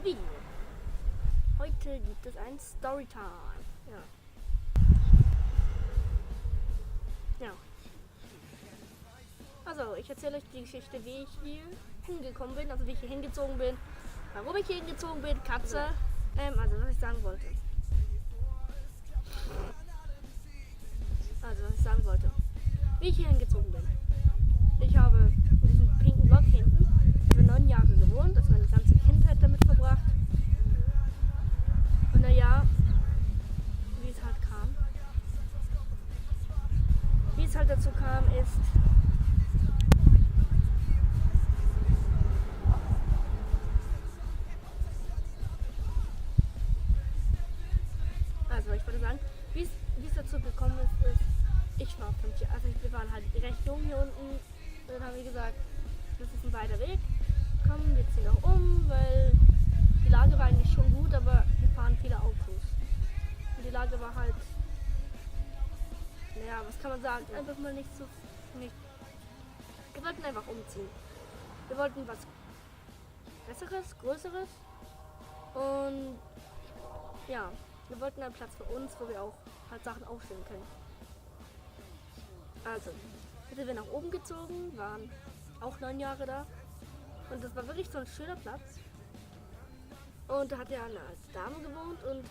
Video. Heute gibt es ein Storytime. Ja. Also, ich erzähle euch die Geschichte, wie ich hier hingekommen bin, also wie ich hier hingezogen bin, warum ich hier hingezogen bin, Katze, also was ich sagen wollte. Wie ich hier hingezogen bin. Ich habe in diesem pinken Block hinten über 9 Jahre gewohnt, also meine ganze Kindheit damit verbracht. Und naja, wie es halt kam. Wie es halt dazu kam, ist, also ich würde sagen, wie es dazu gekommen ist, ich war 5 Jahre, also wir waren halt recht jung hier unten. Dann haben wir gesagt, das ist ein weiter Weg, komm, wir ziehen auch um, weil die Lage war eigentlich schon gut, aber wir fahren viele Autos. Und die Lage war halt, naja, was kann man sagen, einfach mal nicht. Wir wollten einfach umziehen. Wir wollten was Besseres, Größeres und ja, wir wollten einen Platz für uns, wo wir auch halt Sachen aufstellen können. Also, sind wir nach oben gezogen, waren auch 9 Jahre da und das war wirklich so ein schöner Platz. Und da hat ja eine alte Dame gewohnt und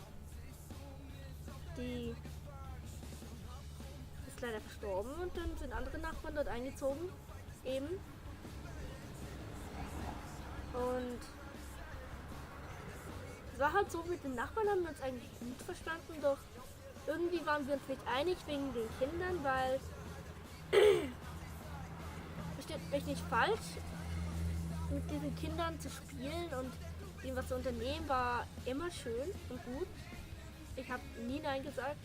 die ist leider verstorben und dann sind andere Nachbarn dort eingezogen, eben. Und es war halt so, mit den Nachbarn haben wir uns eigentlich gut verstanden, doch irgendwie waren wir uns nicht einig wegen den Kindern, weil, versteht mich nicht falsch, mit diesen Kindern zu spielen und ihnen was zu unternehmen war immer schön und gut. Ich habe nie Nein gesagt.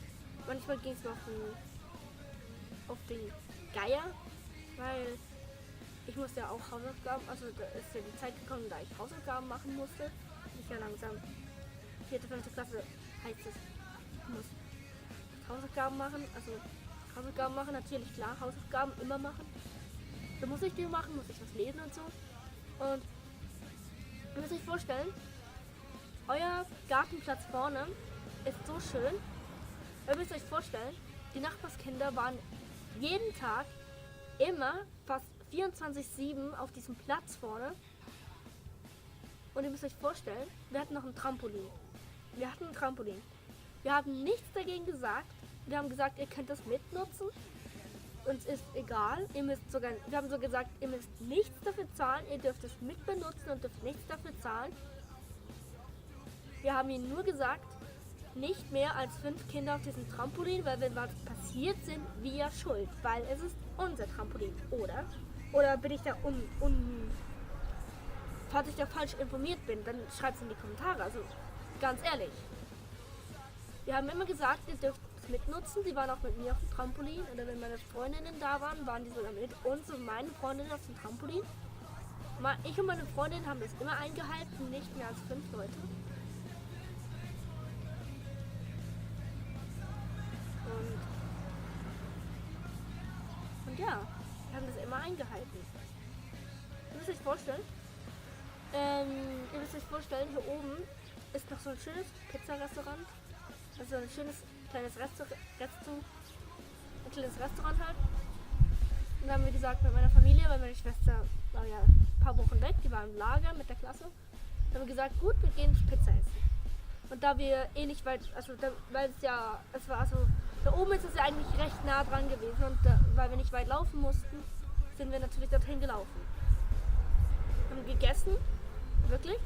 Manchmal ging es noch auf den Geier, weil ich musste ja auch Hausaufgaben, also da ist ja die Zeit gekommen, da ich Hausaufgaben machen musste. Ich ja langsam 4., 5. Klasse heißt es, ich muss Hausaufgaben machen, natürlich klar, Hausaufgaben immer machen. Da muss ich die machen, muss ich was lesen und so. Und ihr müsst euch vorstellen, euer Gartenplatz vorne ist so schön. Ihr müsst euch vorstellen, die Nachbarskinder waren jeden Tag immer fast 24/7 auf diesem Platz vorne. Und ihr müsst euch vorstellen, wir hatten noch ein Trampolin. Wir haben nichts dagegen gesagt. Wir haben gesagt, ihr könnt das mitnutzen. Uns ist egal. Wir haben so gesagt, ihr müsst nichts dafür zahlen. Ihr dürft es mitbenutzen und dürft nichts dafür zahlen. Wir haben ihnen nur gesagt, nicht mehr als 5 Kinder auf diesem Trampolin, weil wenn was passiert, sind wir schuld. Weil es ist unser Trampolin, oder? Oder bin ich da falls ich da falsch informiert bin, dann schreibt es in die Kommentare. Also ganz ehrlich. Wir haben immer gesagt, ihr dürft es mitnutzen. Sie waren auch mit mir auf dem Trampolin. Oder wenn meine Freundinnen da waren, waren die sogar mit uns und meine Freundinnen auf dem Trampolin. Ich und meine Freundin haben das immer eingehalten, nicht mehr als 5 Leute. Und ja, wir haben das immer eingehalten. Ihr müsst euch vorstellen, hier oben ist noch so ein schönes Pizzarestaurant. Also ein schönes kleines Restaurant halt. Und dann haben wir gesagt mit meiner Familie, weil meine Schwester war ja ein paar Wochen weg, die war im Lager mit der Klasse. Dann haben wir gesagt, gut, wir gehen Pizza essen. Und da wir nicht weit, da oben ist es ja eigentlich recht nah dran gewesen und weil wir nicht weit laufen mussten, sind wir natürlich dorthin gelaufen. Wir haben gegessen, wirklich.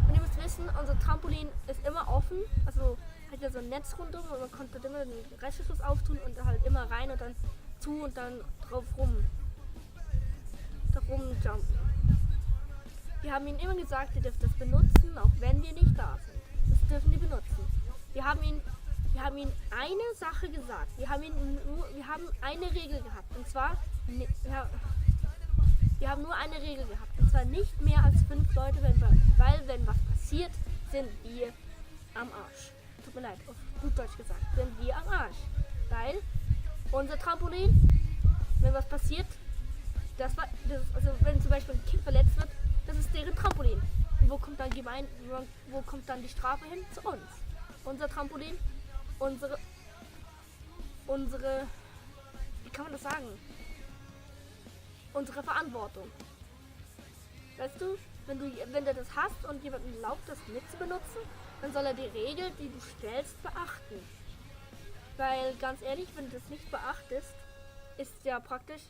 Und ihr müsst wissen, unser Trampolin ist immer offen, also hat ja so ein Netz rundum und man konnte immer den Reißverschluss auftun und halt immer rein und dann zu und dann drauf jumpen. Wir haben ihnen immer gesagt, ihr dürft das benutzen, auch wenn wir nicht da sind. Das dürfen die benutzen. Wir haben ihnen eine Sache gesagt. Wir haben eine Regel gehabt. Und zwar, wir haben nur eine Regel gehabt. Und zwar nicht mehr als 5 Leute, weil wenn was passiert, sind wir am Arsch. Tut mir leid, auf gut Deutsch gesagt, sind wir am Arsch. Weil unser Trampolin, wenn was passiert, also wenn zum Beispiel ein Kind verletzt wird, das ist deren Trampolin. wo kommt dann wo kommt dann die Strafe hin? Zu uns. Unser Trampolin, unsere, wie kann man das sagen? Unsere Verantwortung. Weißt du, wenn du das hast und jemandem erlaubt, das mit zu benutzen, dann soll er die Regel, die du stellst, beachten. Weil, ganz ehrlich, wenn du das nicht beachtest, ist ja praktisch,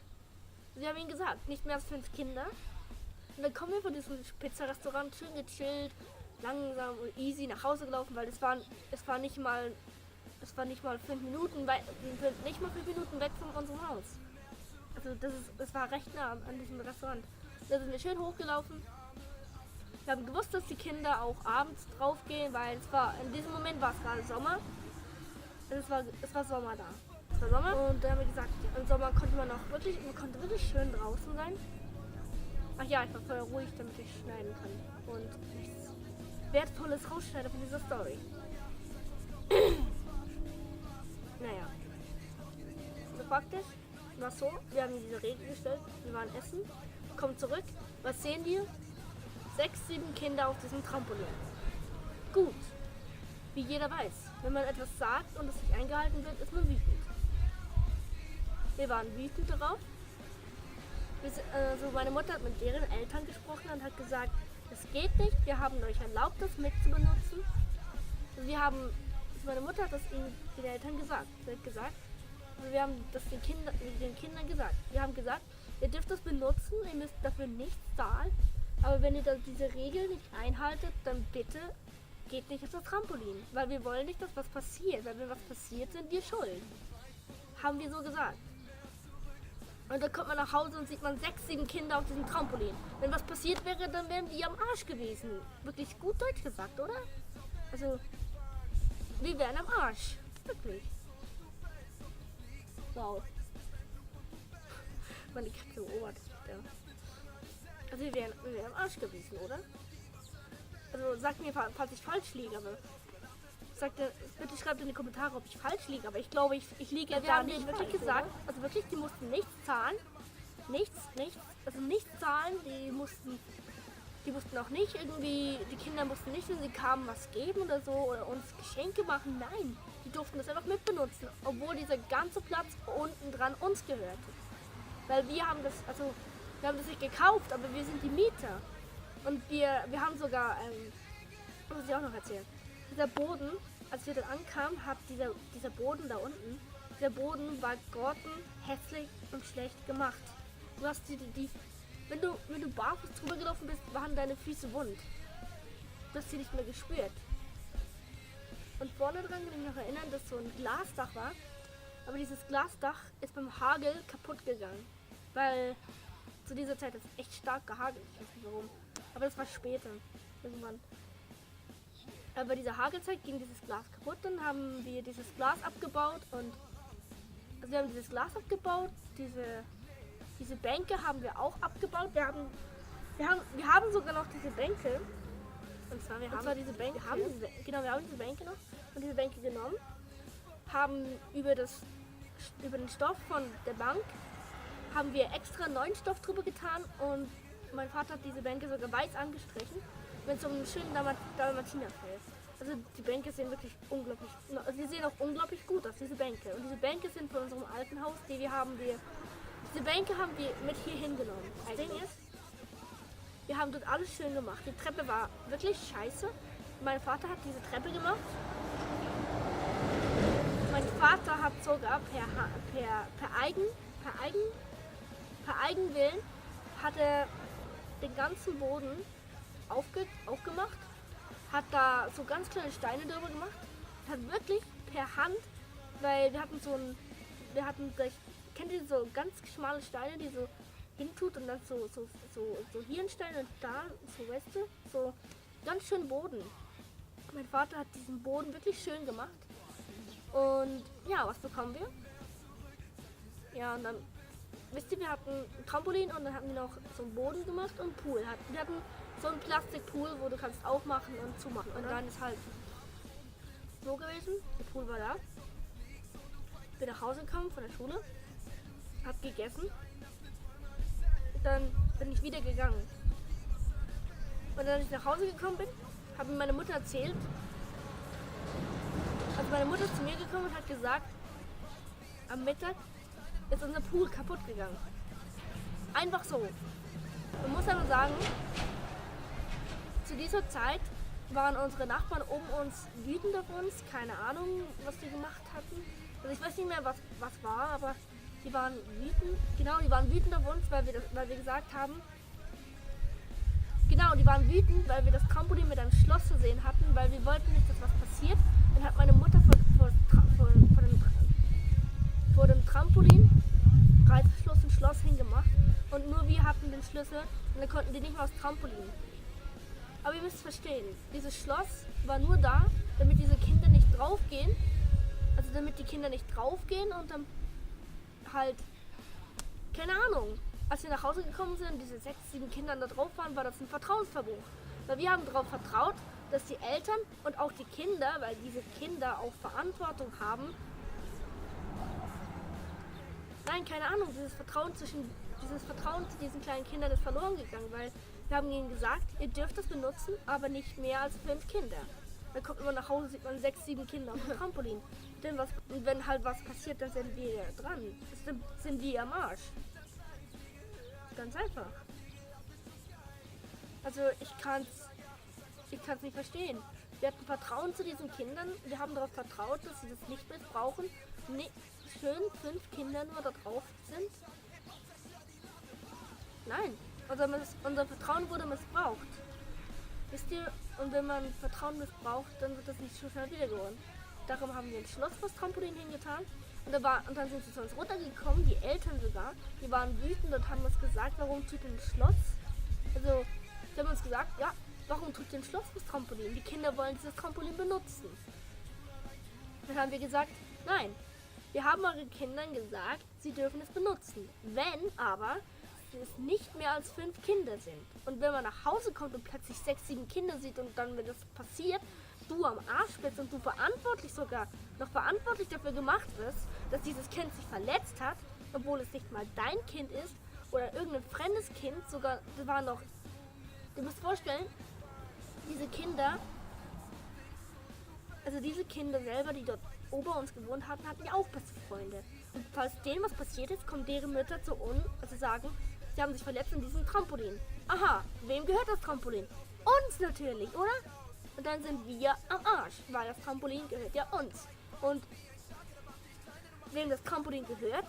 wir haben ihm gesagt, nicht mehr als 5 Kinder. Und dann kommen wir von diesem Pizza-Restaurant schön gechillt, langsam und easy nach Hause gelaufen, weil es war nicht mal 5 Minuten, nicht mal 5 Minuten weg von unserem Haus. Also das war recht nah an diesem Restaurant. Da sind wir schön hochgelaufen. Wir haben gewusst, dass die Kinder auch abends draufgehen, weil in diesem Moment war es gerade Sommer. Und es war Sommer da. Es war Sommer und da haben wir gesagt, im Sommer konnte man wirklich schön draußen sein. Ach ja, ich war voll ruhig, damit ich schneiden kann und nichts Wertvolles rausschneide von dieser Story. Naja. So praktisch war so, wir haben diese Regel gestellt, wir waren essen, kommen zurück, was sehen wir? 6, 7 Kinder auf diesem Trampolin. Gut, wie jeder weiß, wenn man etwas sagt und es nicht eingehalten wird, ist man wütend. Wir waren wütend darauf. Also meine Mutter hat mit deren Eltern gesprochen und hat gesagt, es geht nicht, wir haben euch erlaubt, das mitzubenutzen. Also meine Mutter hat das den Eltern gesagt. Sie hat gesagt, also wir haben das den Kindern gesagt. Wir haben gesagt, ihr dürft das benutzen, ihr müsst dafür nichts zahlen. Aber wenn ihr diese Regel nicht einhaltet, dann bitte geht nicht auf das Trampolin. Weil wir wollen nicht, dass was passiert. Weil wenn was passiert, sind wir schuld. Haben wir so gesagt. Und dann kommt man nach Hause und sieht man 6, 7 Kinder auf diesem Trampolin. Wenn was passiert wäre, dann wären die am Arsch gewesen. Wirklich gut Deutsch gesagt, oder? Also, wir wären am Arsch. Wirklich. Wow. Meine Katze beobachtet mich da. Also wir wären am Arsch gewesen, oder? Also sagt mir, falls ich falsch liege, aber bitte schreibt in die Kommentare, ob ich falsch liege, aber ich glaube, ich liege ja, da nicht wirklich falsch, gesagt. Oder? Also wirklich, die mussten nichts zahlen. Nichts zahlen, die mussten auch nicht irgendwie, die Kinder mussten nicht, wenn sie kamen, was geben oder so oder uns Geschenke machen. Nein, die durften das einfach mitbenutzen, obwohl dieser ganze Platz unten dran uns gehörte. Weil wir haben das nicht gekauft, aber wir sind die Mieter. Und wir haben sogar, muss ich auch noch erzählen, dieser Boden, als wir dann ankamen, hat dieser Boden da unten, der Boden war grottenhässlich und schlecht gemacht. Du hast wenn du barfuß drüber gelaufen bist, waren deine Füße wund. Du hast sie nicht mehr gespürt. Und vorne dran kann ich mich noch erinnern, dass so ein Glasdach war. Aber dieses Glasdach ist beim Hagel kaputt gegangen. Weil zu dieser Zeit ist es echt stark gehagelt. Ich weiß nicht warum. Aber das war später. Irgendwann. Aber bei dieser Hagelzeit ging dieses Glas kaputt. Dann haben wir dieses Glas abgebaut. Wir haben dieses Glas abgebaut. Diese Bänke haben wir auch abgebaut. Wir haben sogar noch diese Bänke. Wir haben diese Bänke noch. Und diese Bänke genommen. Haben über den Stoff von der Bank haben wir extra neuen Stoff drüber getan und mein Vater hat diese Bänke sogar weiß angestrichen mit so einem schönen Dalmatinerfell. Also die Bänke sehen wirklich unglaublich, sie sehen auch unglaublich gut aus, diese Bänke. Und diese Bänke sind von unserem alten Haus, diese Bänke haben wir mit hier hingenommen. Das Ding ist, wir haben dort alles schön gemacht. Die Treppe war wirklich scheiße. Mein Vater hat diese Treppe gemacht. Mein Vater hat sogar per Eigenwillen hat er den ganzen Boden aufgemacht, hat da so ganz kleine Steine drüber gemacht, hat wirklich per Hand, weil kennt ihr so ganz schmale Steine, die so hintut und dann so hier ein Stein und da, so weißt du, so ganz schön Boden. Mein Vater hat diesen Boden wirklich schön gemacht. Und ja, was bekommen wir? Ja, und dann, wisst ihr, wir hatten ein Trampolin und dann hatten wir noch so einen Boden gemacht und einen Pool. Wir hatten so einen Plastikpool, wo du kannst aufmachen und zumachen. Und dann ist halt so gewesen, der Pool war da. Bin nach Hause gekommen von der Schule, hab gegessen. Dann bin ich wieder gegangen. Und als ich nach Hause gekommen bin, habe mir meine Mutter erzählt, also meine Mutter ist zu mir gekommen und hat gesagt, am Mittag ist unser Pool kaputt gegangen. Einfach so. Man muss aber sagen, zu dieser Zeit waren unsere Nachbarn oben uns wütend auf uns. Keine Ahnung, was die gemacht hatten. Also ich weiß nicht mehr, was war, aber die waren wütend. Genau, die waren wütend auf uns, weil wir gesagt haben, genau, die waren wütend, weil wir das Trampolin mit einem Schloss versehen hatten, weil wir wollten nicht, dass was passiert. Dann hat meine Mutter vor dem Trampolin Reißverschluss ein Schloss hingemacht und nur wir hatten den Schlüssel und dann konnten die nicht mehr aufs Trampolin. Aber ihr müsst verstehen, dieses Schloss war nur da, damit diese Kinder nicht draufgehen, also damit die Kinder nicht draufgehen und dann halt, keine Ahnung, als wir nach Hause gekommen sind, diese 6, 7 Kinder da drauf waren, war das ein Vertrauensverbot. Weil wir haben darauf vertraut, dass die Eltern und auch die Kinder, weil diese Kinder auch Verantwortung haben, nein, keine Ahnung, dieses Vertrauen zu diesen kleinen Kindern ist verloren gegangen, weil wir haben ihnen gesagt, ihr dürft das benutzen, aber nicht mehr als 5 Kinder. Dann kommt man nach Hause, sieht man 6, 7 Kinder auf dem Trampolin. Und wenn halt was passiert, dann sind wir dran. Dann sind wir am Arsch. Ganz einfach. Also ich kann's nicht verstehen. Wir hatten Vertrauen zu diesen Kindern, wir haben darauf vertraut, dass sie das nicht missbrauchen. Schön 5 Kinder nur da drauf sind. Nein, unser Vertrauen wurde missbraucht. Wisst ihr, und wenn man Vertrauen missbraucht, dann wird das nicht so schnell wiedergewonnen. Darum haben wir ein Schloss fürs Trampolin hingetan. Und dann sind sie zu uns runtergekommen, die Eltern sogar. Die waren wütend und haben uns gesagt, warum tut ihr ein Schloss? Also, die haben uns gesagt, ja, warum tut ihr ein Schloss fürs Trampolin? Die Kinder wollen dieses Trampolin benutzen. Dann haben wir gesagt, nein. Wir haben euren Kindern gesagt, sie dürfen es benutzen. Wenn aber es nicht mehr als 5 Kinder sind. Und wenn man nach Hause kommt und plötzlich 6, 7 Kinder sieht und dann, wenn das passiert, du am Arsch bist und du noch verantwortlich dafür gemacht wirst, dass dieses Kind sich verletzt hat, obwohl es nicht mal dein Kind ist oder irgendein fremdes Kind, sogar, du musst vorstellen, diese Kinder selber, die dort ober uns gewohnt hatten, hatten ja auch beste Freunde. Und falls denen was passiert ist, kommen deren Mütter zu uns, also sagen, sie haben sich verletzt in diesem Trampolin. Aha, wem gehört das Trampolin? Uns natürlich, oder? Und dann sind wir am Arsch, weil das Trampolin gehört ja uns. Und wem das Trampolin gehört,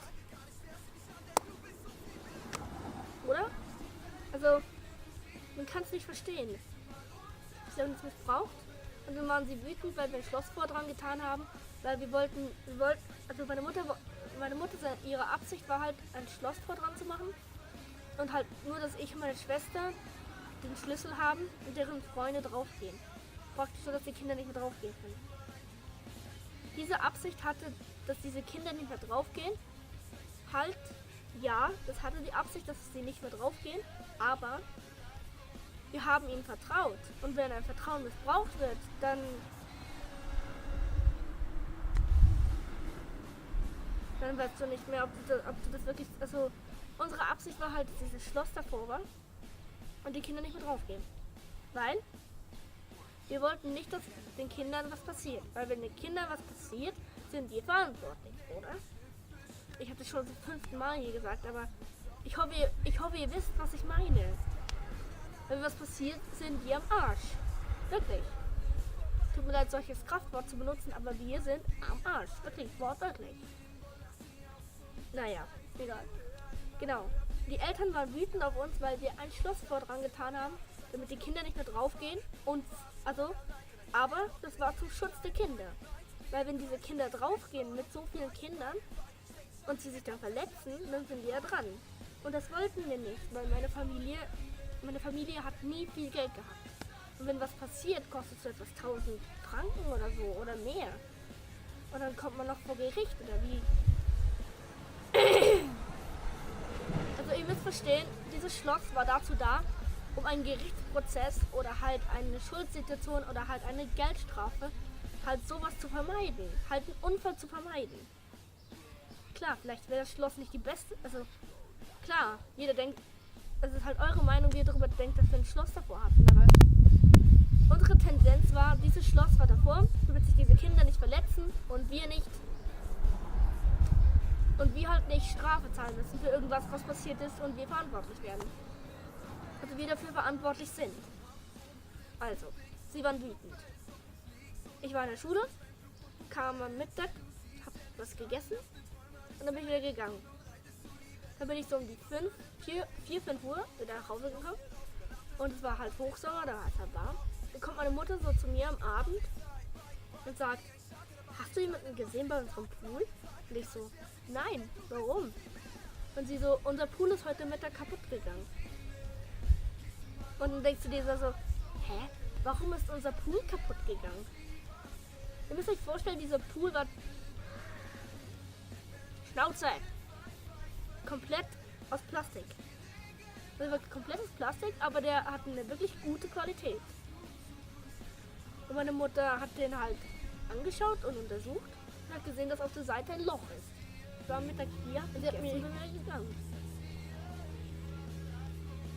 oder? Also, man kann es nicht verstehen. Sie haben es missbraucht und dann waren sie wütend, weil wir ein Schloss dran getan haben, weil wir wollten, also meine Mutter, ihre Absicht war halt, ein Schloss dran zu machen und halt nur, dass ich und meine Schwester den Schlüssel haben und deren Freunde draufgehen. Praktisch so, dass die Kinder nicht mehr draufgehen können. Diese Absicht hatte, dass diese Kinder nicht mehr draufgehen. Halt, ja, das hatte die Absicht, dass sie nicht mehr draufgehen, aber wir haben ihnen vertraut. Und wenn ein Vertrauen missbraucht wird, dann weißt du nicht mehr, ob du das wirklich, also unsere Absicht war halt, dass dieses Schloss davor war und die Kinder nicht mehr draufgehen. Weil wir wollten nicht, dass den Kindern was passiert. Weil wenn den Kindern was passiert, sind wir verantwortlich, oder? Ich habe das schon zum 5. Mal hier gesagt, aber ich hoffe, ihr wisst, was ich meine. Wenn was passiert, sind wir am Arsch. Wirklich. Tut mir leid, solches Kraftwort zu benutzen, aber wir sind am Arsch. Wirklich, wortwörtlich. Naja, egal. Genau. Die Eltern waren wütend auf uns, weil wir ein Schloss dran getan haben, damit die Kinder nicht mehr draufgehen. Aber das war zum Schutz der Kinder. Weil wenn diese Kinder draufgehen mit so vielen Kindern und sie sich dann verletzen, dann sind wir ja dran. Und das wollten wir nicht, weil meine Familie hat nie viel Geld gehabt. Und wenn was passiert, kostet so etwas 1000 Franken oder so oder mehr. Und dann kommt man noch vor Gericht oder wie. Also ihr müsst verstehen, dieses Schloss war dazu da, um einen Gerichtsprozess oder halt eine Schuldsituation oder halt eine Geldstrafe, halt sowas zu vermeiden, halt einen Unfall zu vermeiden. Klar, vielleicht wäre das Schloss nicht die beste, also klar, jeder denkt, es ist halt eure Meinung, wie ihr darüber denkt, dass wir ein Schloss davor hatten. Aber unsere Tendenz war, dieses Schloss war davor, damit sich diese Kinder nicht verletzen und wir nicht. Und wir halt nicht Strafe zahlen müssen für irgendwas, was passiert ist und wir verantwortlich werden. Also wir dafür verantwortlich sind. Also, sie waren wütend. Ich war in der Schule, kam am Mittag, hab was gegessen und dann bin ich wieder gegangen. Dann bin ich so um die 5 Uhr wieder nach Hause gekommen und es war halt Hochsommer, da war es halt warm. Dann kommt meine Mutter so zu mir am Abend und sagt, hast du jemanden gesehen bei unserem Pool? Und ich so, nein, warum? Und sie so, unser Pool ist heute Mittag kaputt gegangen. Und dann denkst du dir so, hä? Warum ist unser Pool kaputt gegangen? Ihr müsst euch vorstellen, dieser Pool war Schnauze. Komplett aus Plastik. Das war komplett aus Plastik, aber der hat eine wirklich gute Qualität. Und meine Mutter hat den halt angeschaut und untersucht und hat gesehen, dass auf der Seite ein Loch ist. Ich war Mittag hier und sie hat mir wieder gegangen.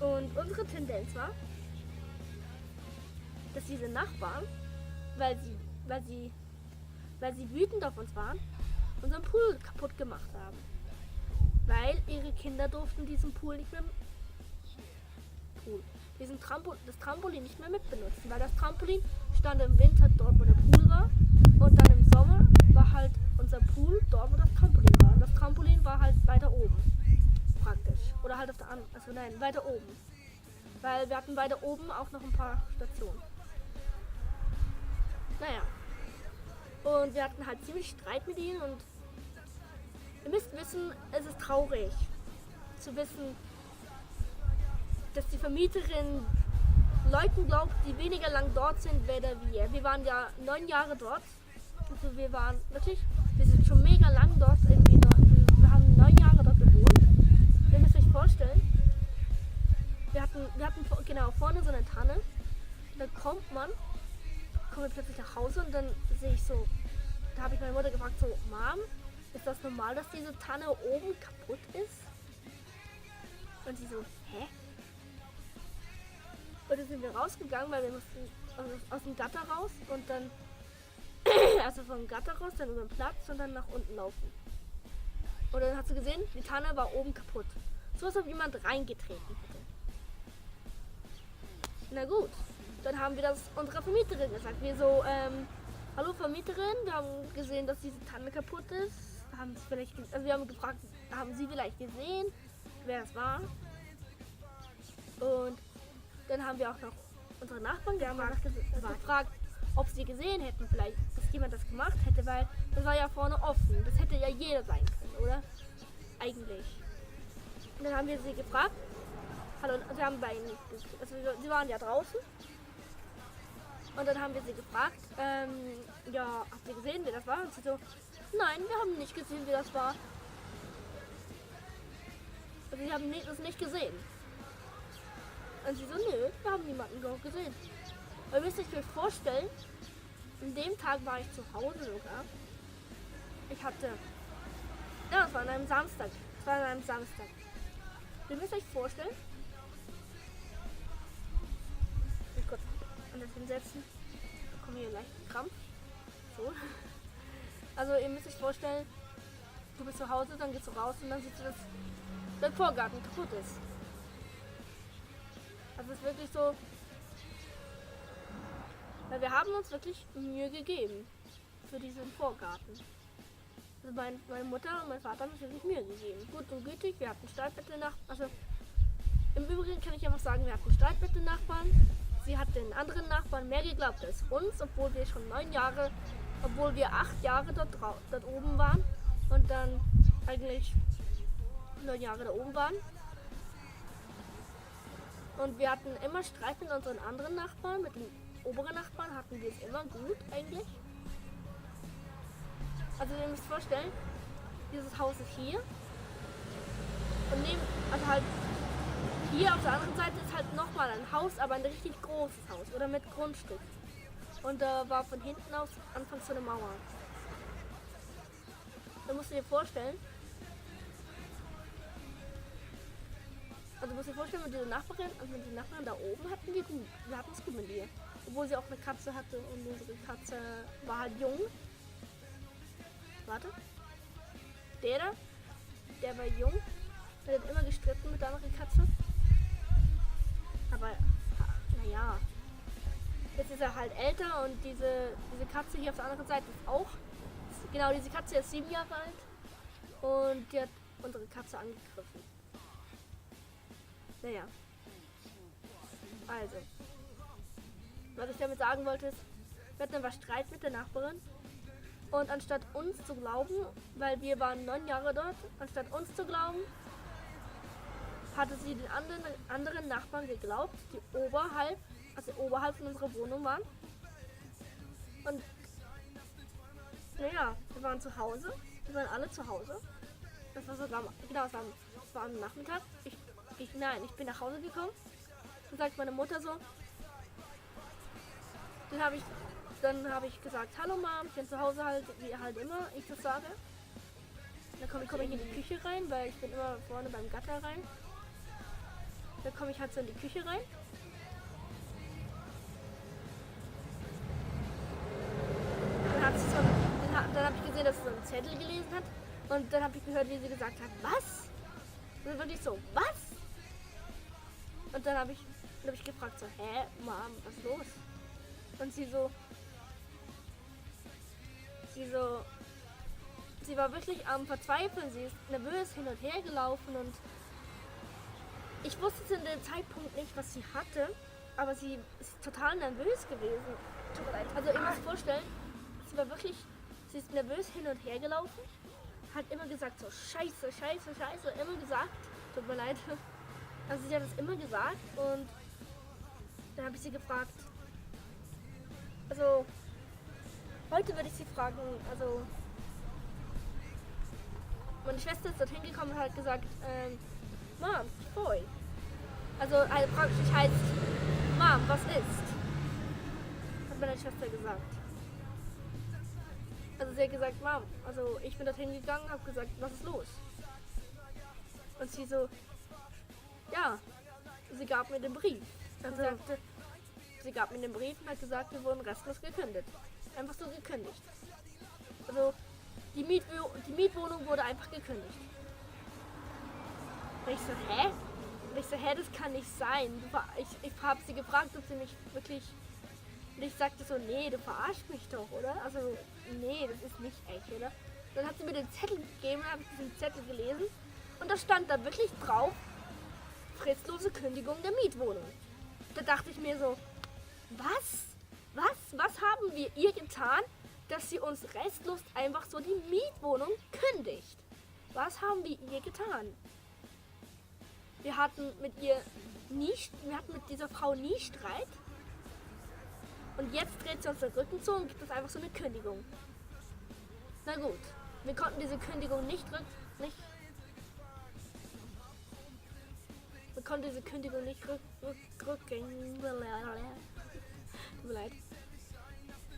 Und unsere Tendenz war, dass diese Nachbarn, weil sie wütend auf uns waren, unseren Pool kaputt gemacht haben. Weil ihre Kinder durften diesen Pool nicht mehr das Trampolin nicht mehr mitbenutzen, weil das Trampolin stand im Winter dort, wo der Pool war, und dann im Sommer war halt unser Pool dort, wo das Trampolin war. Und das Trampolin war halt weiter oben, praktisch. Oder halt auf der anderen, also nein, weiter oben. Weil wir hatten weiter oben auch noch ein paar Stationen. Naja. Und wir hatten halt ziemlich Streit mit ihnen und ihr müsst wissen, es ist traurig zu wissen, dass die Vermieterin Leuten glaubt, die weniger lang dort sind, weder wir. Wir waren ja 9 Jahre dort. Also wir sind schon mega lang dort. Wir haben 9 Jahre dort gewohnt. Ihr müsst euch vorstellen, wir hatten genau vorne so eine Tanne. Und dann kommen wir plötzlich nach Hause und dann sehe ich so, da habe ich meine Mutter gefragt, so, Mom, ist das normal, dass diese Tanne oben kaputt ist? Und sie so, hä? Und dann sind wir rausgegangen, weil wir mussten aus dem Gatter raus und dann, also vom Gatter raus, dann über den Platz und dann nach unten laufen. Und dann hat sie gesehen, die Tanne war oben kaputt. So als ob jemand reingetreten hätte. Na gut, dann haben wir das unserer Vermieterin gesagt. Wir so, hallo Vermieterin, wir haben gesehen, dass diese Tanne kaputt ist. Wir haben gefragt, haben Sie vielleicht gesehen, wer es war? Und dann haben wir auch noch unsere Nachbarn gefragt, ob sie gesehen hätten, vielleicht, dass jemand das gemacht hätte, weil das war ja vorne offen. Das hätte ja jeder sein können, oder? Eigentlich. Und dann haben wir sie gefragt. Hallo, wir haben bei ihnen, also sie waren ja draußen. Und dann haben wir sie gefragt, ja, habt ihr gesehen, wer das war? Und sie so, nein, wir haben nicht gesehen, wer das war. Also sie haben das nicht gesehen. Und sie so, nö, wir haben niemanden gesehen. Aber ihr müsst euch vorstellen, an dem Tag war ich zu Hause sogar. Das war an einem Samstag. Ihr müsst euch vorstellen, ich kurz anders hinsetzen, da kommen hier leicht Krampf. So. Also ihr müsst euch vorstellen, du bist zu Hause, dann gehst du raus und dann siehst du, dass dein Vorgarten kaputt ist. Also es ist wirklich so, weil wir haben uns wirklich Mühe gegeben für diesen Vorgarten. Also meine Mutter und mein Vater haben sich wirklich Mühe gegeben. Gut und gütig, wir hatten Streit mit den Nachbarn. Also im Übrigen kann ich einfach sagen, wir hatten Streit mit den Nachbarn. Sie hat den anderen Nachbarn mehr geglaubt als uns, obwohl wir schon 8 Jahre dort oben waren und dann eigentlich 9 Jahre da oben waren. Und wir hatten immer Streit mit unseren anderen Nachbarn, mit den oberen Nachbarn hatten wir es immer gut eigentlich. Also ihr müsst vorstellen, dieses Haus ist hier und hier auf der anderen Seite ist halt nochmal ein Haus, aber ein richtig großes Haus oder mit Grundstück. Und da war von hinten aus anfangs so eine Mauer. Da musst du dir vorstellen, also muss dir vorstellen, mit dieser Nachbarin da oben wir hatten es gut mit ihr. Obwohl sie auch eine Katze hatte und unsere Katze war halt jung. Warte. Der war jung. Der hat immer gestritten mit der anderen Katze. Aber, naja. Jetzt ist er halt älter und diese Katze hier auf der anderen Seite ist auch. Genau, diese Katze ist 7 Jahre alt. Und die hat unsere Katze angegriffen. Naja. Also. Was ich damit sagen wollte ist, wir hatten aber Streit mit der Nachbarin. Und anstatt uns zu glauben, weil wir waren 9 Jahre dort, anstatt uns zu glauben, hatte sie den anderen Nachbarn geglaubt, die oberhalb von unserer Wohnung waren. Und naja, wir waren zu Hause. Wir waren alle zu Hause. Das war sogar, genau, das war am Nachmittag. Ich bin nach Hause gekommen. Dann sagt meine Mutter so. Dann habe ich gesagt, hallo Mom, ich bin zu Hause halt, wie halt immer ich das sage. Dann komme ich in die Küche rein, weil ich bin immer vorne beim Gatter rein. Dann komme ich halt so in die Küche rein. Dann habe ich gesehen, dass sie so einen Zettel gelesen hat. Und dann habe ich gehört, wie sie gesagt hat, was? Und dann wirklich so, was? Und dann habe ich gefragt so, hä, Mom, was ist los? Und sie war wirklich am Verzweifeln, sie ist nervös hin und her gelaufen und ich wusste zu dem Zeitpunkt nicht, was sie hatte, aber sie ist total nervös gewesen. Tut mir leid. Also ihr müsst vorstellen, sie ist nervös hin und her gelaufen, hat immer gesagt so, scheiße, immer gesagt, tut mir leid. Also sie hat es immer gesagt und dann habe ich sie gefragt, also heute würde ich sie fragen, also meine Schwester ist dorthin gekommen und hat gesagt, Mom, boy. Also praktisch heißt, Mom, was ist? Hat meine Schwester gesagt. Also sie hat gesagt, Mom, also ich bin dorthin gegangen und habe gesagt, was ist los? Und sie so, ja, sie gab mir den Brief. Also sie gab mir den Brief und hat gesagt, wir wurden restlos gekündigt. Einfach so gekündigt. Also die Mietwohnung wurde einfach gekündigt. Und ich so, hä? Und ich so, hä, das kann nicht sein. Ich habe sie gefragt, ob sie mich wirklich... Und ich sagte so, nee, du verarschst mich doch, oder? Also, nee, das ist nicht echt, oder? Dann hat sie mir den Zettel gegeben, habe ich diesen Zettel gelesen. Und da stand da wirklich drauf, fristlose Kündigung der Mietwohnung. Da dachte ich mir so, was haben wir ihr getan, dass sie uns restlos einfach so die Mietwohnung kündigt? Was haben wir ihr getan? Wir hatten mit dieser Frau nie Streit. Und jetzt dreht sie uns den Rücken zu und gibt uns einfach so eine Kündigung. Na gut, wir konnten diese Kündigung nicht rückgängig Tut mir leid.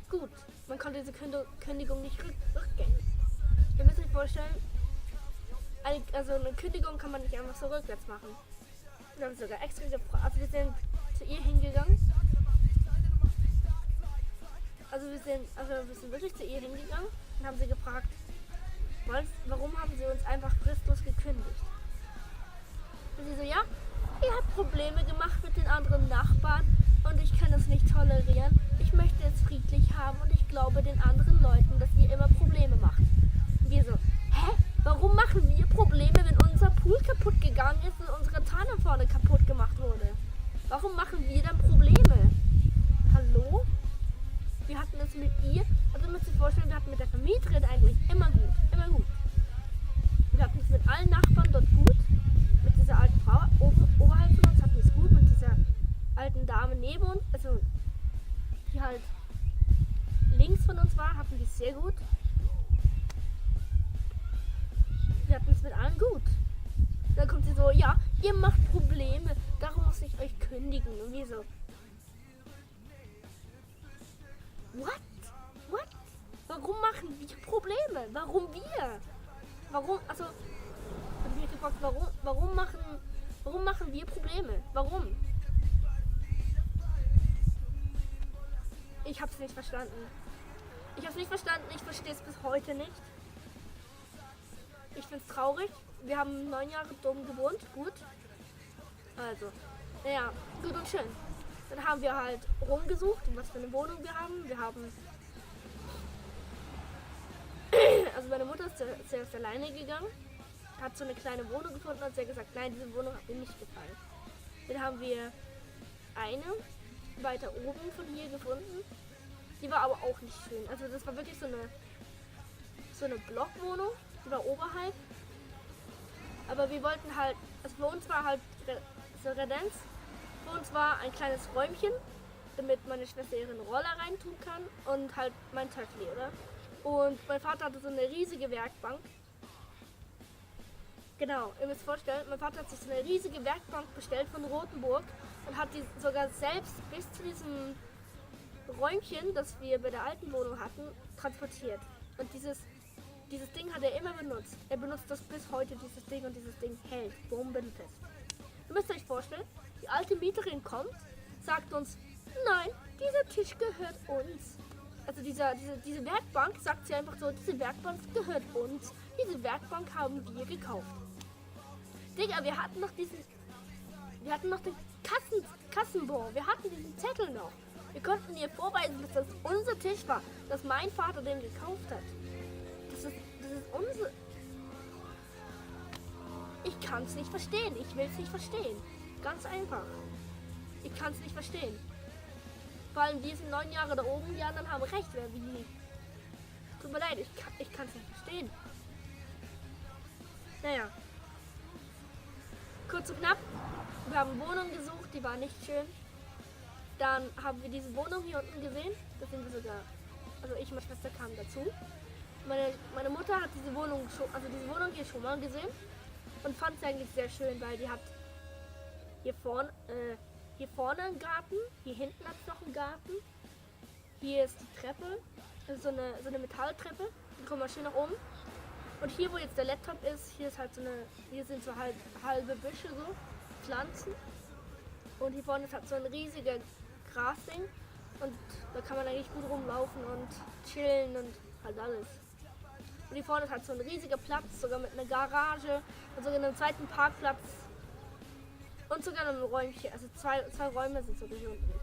Gut, man konnte diese Kündigung nicht rückgängig. Ihr müsst euch vorstellen, eine Kündigung kann man nicht einfach so rückwärts machen. Wir haben sogar extra gefragt, also wir sind zu ihr hingegangen. Wir sind wirklich zu ihr hingegangen und haben sie gefragt, warum haben sie uns einfach fristlos gekündigt? Und sie so, ja, ihr habt Probleme gemacht mit den anderen Nachbarn und ich kann das nicht tolerieren. Ich möchte es friedlich haben und ich glaube den anderen Leuten, dass ihr immer Probleme macht. Und wir so, hä? Warum machen wir Probleme, wenn unser Pool kaputt gegangen ist und unsere Tanne vorne kaputt gemacht wurde? Warum machen wir dann Probleme? Hallo? Wir hatten es mit ihr, also müsst ihr vorstellen, wir hatten mit der Vermieterin eigentlich immer gut. Wir hatten es mit allen Nachbarn dort gut. Mit dieser alten Frau oberhalb von uns hatten wir es gut. Mit dieser alten Dame neben uns, also die halt links von uns war, hatten wir es sehr gut. Wir hatten es mit allen gut. Dann kommt sie so, ja, ihr macht Probleme, darum muss ich euch kündigen. Und wir so, What? Warum machen wir Probleme? Warum wir? Warum, also, hab ich mich gefragt, warum machen Warum machen wir Probleme? Warum? Ich hab's nicht verstanden. Ich verstehe es bis heute nicht. Ich find's traurig. Wir haben 9 Jahre dumm gewohnt. Gut. Also, naja, gut und schön. Dann haben wir halt rumgesucht, was für eine Wohnung wir haben. Also meine Mutter ist zuerst alleine gegangen, hat so eine kleine Wohnung gefunden und sie hat gesagt, nein, diese Wohnung hat mir nicht gefallen. Dann haben wir eine weiter oben von hier gefunden. Die war aber auch nicht schön. Also das war wirklich so eine Blockwohnung, die war oberhalb. Aber wir wollten halt, also für uns war halt so Residenz. Für uns war ein kleines Räumchen, damit meine Schwester ihren Roller reintun kann und halt mein Töffli, oder? Und mein Vater hatte so eine riesige Werkbank. Genau, ihr müsst vorstellen, mein Vater hat sich so eine riesige Werkbank bestellt von Rothenburg und hat die sogar selbst bis zu diesem Räumchen, das wir bei der alten Wohnung hatten, transportiert. Und dieses Ding hat er immer benutzt. Er benutzt das bis heute, dieses Ding, und dieses Ding hält bombenfest. Ihr müsst euch vorstellen, die alte Mieterin kommt, sagt uns, nein, dieser Tisch gehört uns. Also diese Werkbank, sagt sie einfach so, diese Werkbank gehört uns. Diese Werkbank haben wir gekauft. Digga, wir hatten noch den Kassenbon, wir hatten diesen Zettel noch. Wir konnten ihr vorweisen, dass das unser Tisch war, dass mein Vater den gekauft hat. Das ist unser... Ich kann es nicht verstehen, ich will es nicht verstehen. Ganz einfach. Ich kann es nicht verstehen. Vor allem die sind 9 Jahre da oben, die anderen haben recht, wer wie. Tut mir leid, ich kann es nicht verstehen. Naja. Kurz und knapp, wir haben Wohnungen gesucht, die war nicht schön. Dann haben wir diese Wohnung hier unten gesehen. Da sind wir sogar, also ich und meine Schwester kamen dazu. Meine Mutter hat diese Wohnung hier schon mal gesehen und fand sie eigentlich sehr schön, weil die hat hier vorne einen Garten, hier hinten hat es noch einen Garten. Hier ist die Treppe, das ist so eine Metalltreppe, die kommt mal schön nach oben. Und hier, wo jetzt der Laptop ist, hier sind so halbe Büsche, so Pflanzen. Und hier vorne ist halt so ein riesiger Grasding und da kann man eigentlich gut rumlaufen und chillen und halt alles. Und hier vorne ist halt so ein riesiger Platz, sogar mit einer Garage und sogar einem zweiten Parkplatz. Und sogar ein Räumchen, also zwei Räume sind sogar hier unten.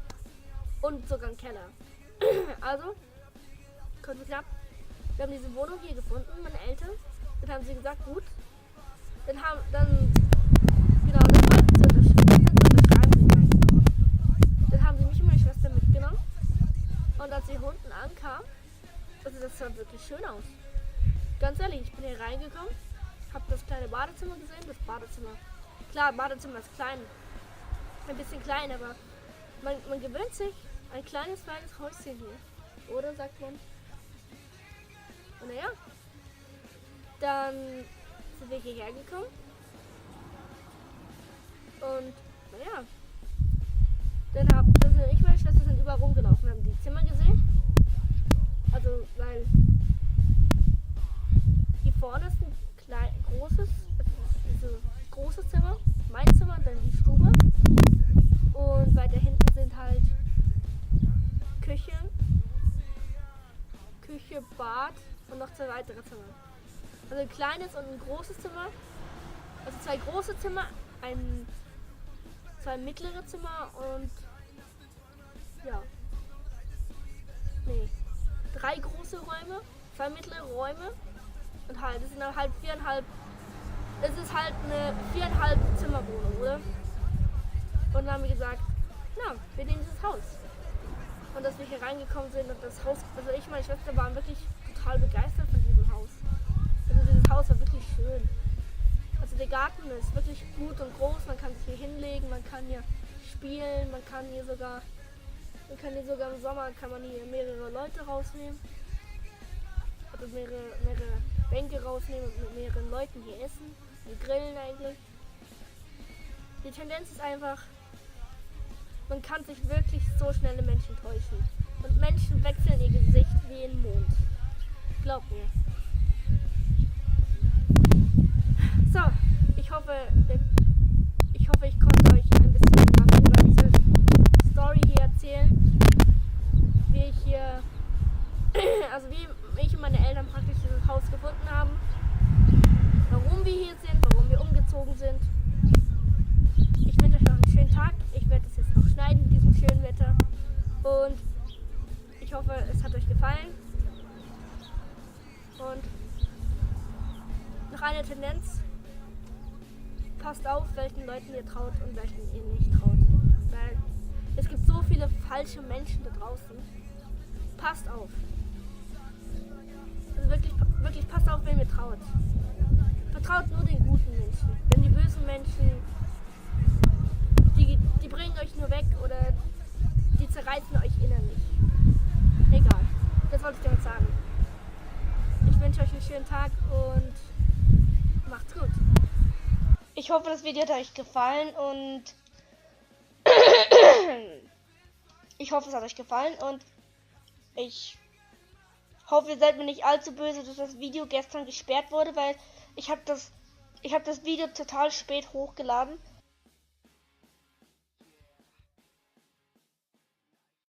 Und sogar ein Keller. Also, kurz und knapp, wir haben diese Wohnung hier gefunden, meine Eltern. Dann haben sie gesagt, gut. Dann wollten sie unterschreiben gegangen. Dann haben sie mich und meine Schwester mitgenommen. Und als sie hier unten ankam, also das sah wirklich schön aus. Ganz ehrlich, ich bin hier reingekommen, habe das kleine Badezimmer gesehen, das Badezimmer. Klar, Badezimmer ist klein, ein bisschen klein, aber man gewöhnt sich ein kleines, feines Häuschen hier, oder sagt man? Und naja, dann sind wir hierher gekommen und naja, dann sind ich und meine Schwester sind überall rumgelaufen, wir haben die Zimmer gesehen, also weil hier vorne ist ein großes Zimmer, mein Zimmer, dann die Stube und weiter hinten sind halt Küche, Bad und noch 2 weitere Zimmer. Also ein kleines und ein großes Zimmer, also 2 große Zimmer, 2 mittlere Zimmer und 3 große Räume, 2 mittlere Räume und halt, das sind dann halt 4,5. Es ist halt eine 4,5 Zimmerwohnung, oder? Und dann haben wir gesagt, na, wir nehmen dieses Haus. Und dass wir hier reingekommen sind und das Haus, also ich und meine Schwester waren wirklich total begeistert von diesem Haus. Also dieses Haus war wirklich schön. Also der Garten ist wirklich gut und groß, man kann sich hier hinlegen, man kann hier spielen, man kann hier sogar im Sommer kann man hier mehrere Leute rausnehmen. Also mehrere Bänke rausnehmen und mit mehreren Leuten hier essen. Wir grillen eigentlich. Die Tendenz ist einfach, man kann sich wirklich so schnelle Menschen täuschen. Und Menschen wechseln ihr Gesicht wie ein Mond. Glaubt mir. So, ich hoffe, Und ich hoffe, es hat euch gefallen. Und noch eine Tendenz. Passt auf, welchen Leuten ihr traut und welchen ihr nicht traut. Weil es gibt so viele falsche Menschen da draußen. Passt auf. Also wirklich, wirklich passt auf, wem ihr traut. Vertraut nur den guten Menschen. Denn die bösen Menschen, die bringen euch nur weg oder die zerreißen euch innerlich. Egal. Das wollte ich damit sagen. Ich wünsche euch einen schönen Tag und macht's gut. Ich hoffe, das Video hat euch gefallen und ich hoffe, es hat euch gefallen und ich hoffe, ihr seid mir nicht allzu böse, dass das Video gestern gesperrt wurde, weil ich habe das Video total spät hochgeladen